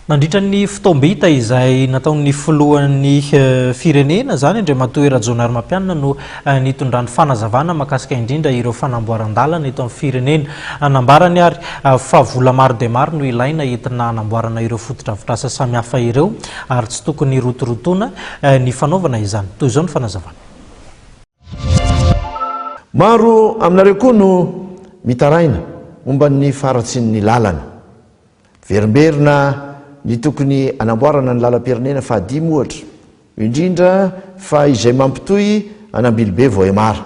Nandritra ny fotoam-bita izay nataon'ny filohan'ny firenena izany, Andriamatoa Hery Rajaonarimampianina no nitondrany fanazavana mahakasika indrindra ireo fanamboaran-dalana eto amin'ny firenena. Nambarany ary fa vola maro dia maro no ilaina entina hanamboarana ireo fotodrafitrasa samihafa ireo ary tsy tokony hirotorotoana ny fanaovana izany. Toy izao ny fanazavana. Maro aminareo koa no mitaraina momba ny faharatsian'ny lalana. Miverimberina ny tokony hanamboarana ny lalam-pirenena fahadimy ohatra, indrindra fa izay mampitohy an'Ambilobe Vohemar.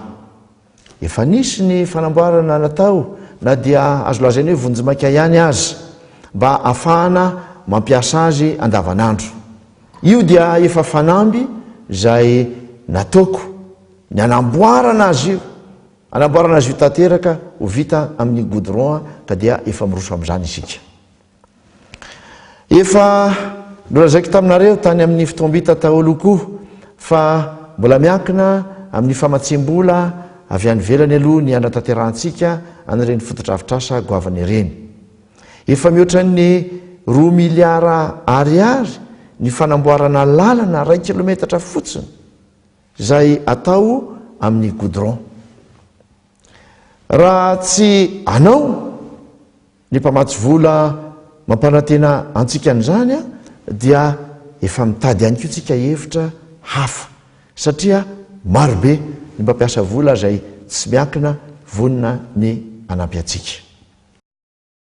Efa nisy ny fanamboarana natao na dia azo lazaina hoe vonjimaika ihany aza mba afahana mampiasa azy andavanandro. Io dia efa fanamby izay nataoko ny hanamboarana azy io, hanamboarana azy io tanteraka ho vita amin'ny goudron ka dia efa miroso amin'izany isika. Efa nolazaiko taminareo tany amin'ny fotoam-bita taolo koa fa mbola miankina amin'ny famatsiam-bola avy any ivelany aloha ny hanatanterahantsika an'ireny fotodrafitrasa goavana ireny. Efa mihoatra ny roa miliara ariary ny fanamboarana lalana iray kilometatra fotsiny izay atao amin'ny goudron. Raha tsy anao ny mpamatsy vola mampanantena antsika an'izany dia efa mitady ihany koa tsika hevitra hafa satria maro be ny mpampiasa vola izay tsy miankina vonona ny hanampy antsika.